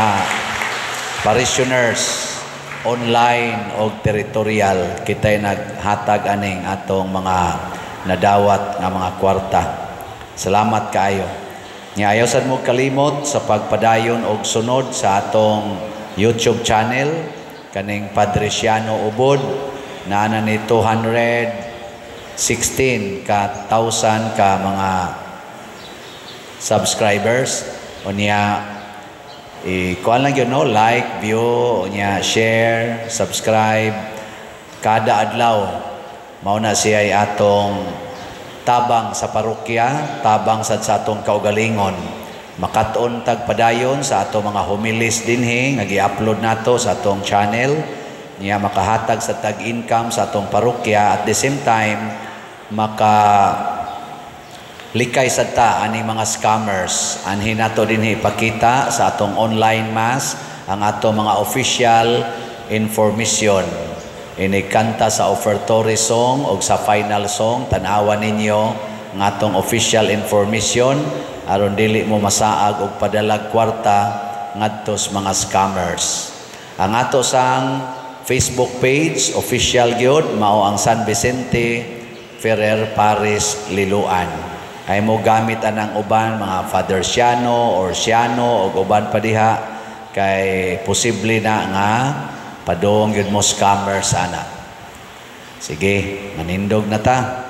parishioners online o territorial, kita'y naghatag aning atong mga nadawat nga mga kwarta. Salamat kaayo. Nya ayaw sad mo kalimot sa pagpadayon og sunod sa atong YouTube channel kaning Padre Siano Ubod, naa na ni 216 ka thousand ka mga subscribers. Unya i-kuan lang yun, no? Like, view, unya share, subscribe kada adlaw. Mao na siya ay atong tabang sa parokya, tabang sad sa atong kaugalingon. Makat-on tag padayon sa atong mga homilies dinhi nga gi-upload nato sa atong channel. Niya makahatag sa tag income sa atong parokya, at the same time maka likay sad ta ani mga scammers. Anhi nato dinhi ipakita sa atong online mass ang atong mga official information. Inikanta sa offertory song o sa final song, tan-awa ninyo ang atong official information aron dili mo masaag og padalag kwarta ngadto sa mga scammers. Ang ato sang Facebook page official gyud mao ang San Vicente Ferrer Parish Liloan. Ay mo gamit anang uban mga Father Siano or Siano og uban pa diha kay posible na nga padung gyud mo scammers ana. Sige, manindog na ta.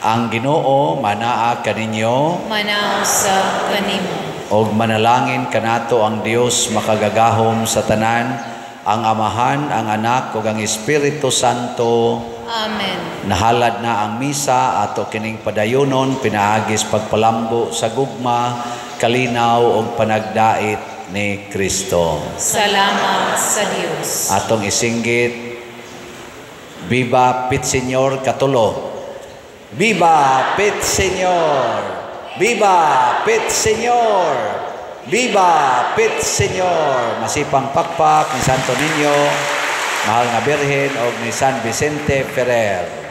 Ang Ginoo manaa kaninyo, manaa usab kanimo. Og manalangin kanato ang Dios makagagahom sa tanan, Ang Amahan, ang Anak, ug ang Espiritu Santo. Amen. Nahalad na ang misa, ato kining padayonon pinaagi sa pagpalambo sa gugma, kalinaw ug panagdait ni Kristo. Salamat sa Dios. Atong isinggit, "Viva Pit Señor" katulo. Viva Pit Señor! Viva Pit Señor! Viva Pit Señor! Masipang pakpak ni Santo Niño, Mahal nga Birhen, o ni San Vicente Ferrer.